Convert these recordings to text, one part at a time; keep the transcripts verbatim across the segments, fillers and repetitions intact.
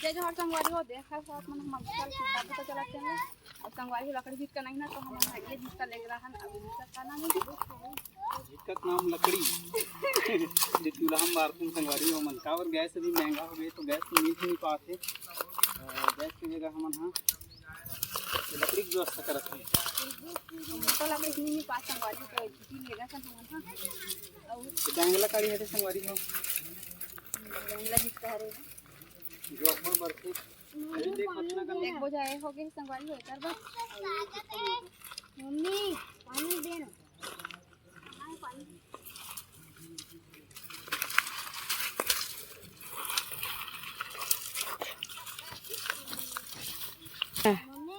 जय जोहार संगवारी हो, देखत हो आप मन हमर चल के बात तो चलत हे। अब संगवारी हो लकड़ी जितका नहीं ना, तो हमन ये जितका लेके रहन, अब जितका का नाम है? जितका नाम लकड़ी। जे चूल्हा में बारथन संगवारी हो मन, काबर गैस अभी महंगा हो गए, तो गैस तो मिल ही नहीं पाते। अ, गैस की जगह हमन हा लकड़ी की व्यवस्था करत हन। तो लकड़ी नहीं मिल पास संगवारी, तो जितकी लेगा सन हमन हा। और तो डांगला काढ़ी हरे संगवारी हो। डांगला जितका हरे। जो अपन बरती। एक बोझा ए हो गए संगवारी हो एकर बस। मम्मी, पानी दे ना। मम्मी,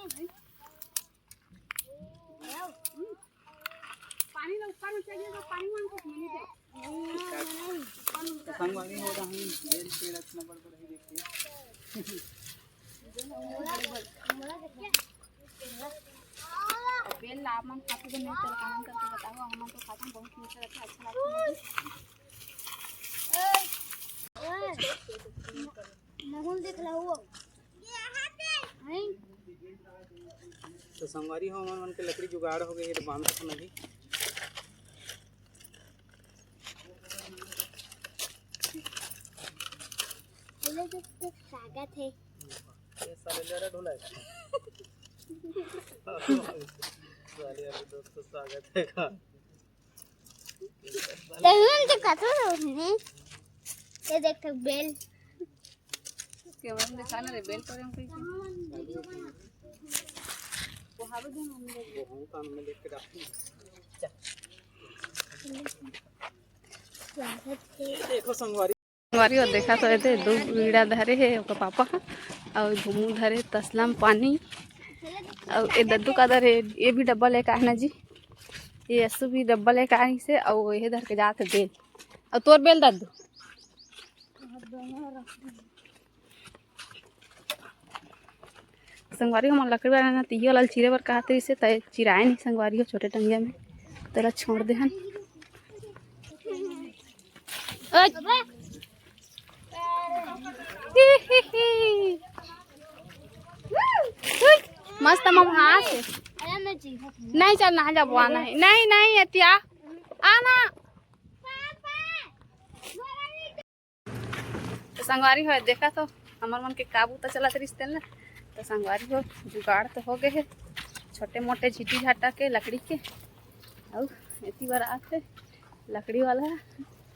पानी ला ऊपर में चढ़िए तो पानी मांग को मिली दे। तो संगवारी हो रहा है, बेल पेड़ इतना बड़ बड़ है, देखिए। बेल ला आप मन खाते तो नहीं, तेल कामन करके बताओ, हम तो खाते हैं, बहुत मीठा रहता है, अच्छा लगता है। महूल देख ला वो। तो संगवारी हो, हमन मन के लकड़ी जुगाड़ हो गई है, तो बांधत हन अभी। हेलो दोस्तों, स्वागत है। ये साले ले रहा ढोला है। साले, अरे दोस्तों, स्वागत है का? तरुण तो कतो नहीं। ये देख तो बेल। कैमरा में दिखा ना रे, बेल तोड़े हम कहीं। वो हावे दे ना, हम लोग वो हम कान में देख के डाल। चल। स्वागत है। देखो संगवारी। संगवारी हो देखा तो एदे दू बीड़ा धरे हे ओकर पापा ह, अउ घुमू धरे तसला म पानी, अउ ए दद्दू का धरे, ये भी डब्बा लेके आए ना जी, ये असु भी डब्बा लेके आए से, अउ ये धर के जात हे बेल, अउ तोर बेल दद्दू। संगवारी हमन लकड़ी वाला ना तिही वाला ल चीरे बर कहत रहिस हे, त चिराए नहीं संगवारी हो छोटे टंगिया में, तेला छोड़ दे हन। ओए। ही, ही, ही। मस्त मम हाथ। नहीं चल ना जब आना है। नहीं, नहीं, एतिया। आना। तो संगवारी हो देखा तो हमर मन के काबू तो चलत रहिस तेन ला। तो संगवारी हो जुगाड़ तो हो गए हे, छोटे मोटे झीटी झाटा के लकड़ी के। अउ एती बर आथे लकड़ी वाला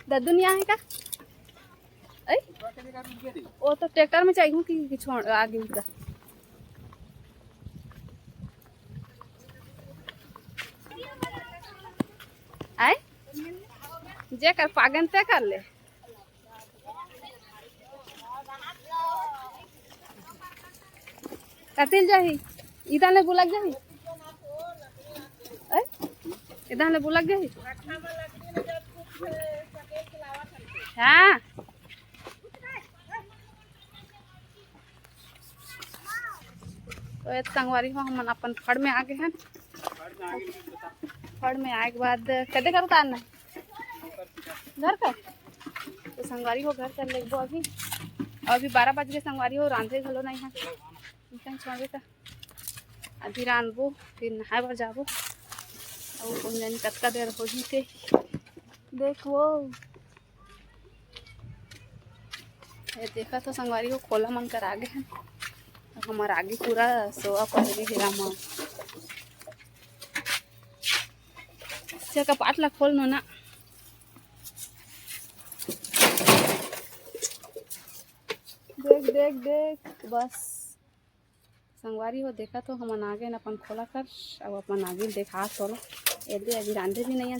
दद्दू नहीं आए का? ऐ? वो तो ट्रैक्टर में चाहिए कि, कि छोड़ आगे उनका। आए? जे कर पागन ते कर ले। कतिल जाही? इधर ले बुलक जाही? ऐ? इधर ले बुलक जाही? हाँ। तो ये संगवारी हो, हमन अपन फड़ में आ गए हन। फड़ में आए के बाद कदे कर उतारना है? घर का। तो संगवारी हो, घर कर लेबो अभी। अभी बारह बज गए संगवारी हो, रांधे घलो नहीं है। इतन छोड़बे त अभी रांधबो, फिर नहाए बर जाबो। अउ कोन जानी कतका देर होही ते। देखो, ये देखा तो संगवारी हो, खोला मन कर आगे है। अब हमार आगे पूरा सोआ पड़ गए हे रामा। से कपाट ला खोल नो ना। देख, देख, देख, बस। संगवारी हो, देखा तो हमन आ गए अपन खोला कर, अब अपन आगे देखा तोला। एदे अभी रांधे भी नहीं है।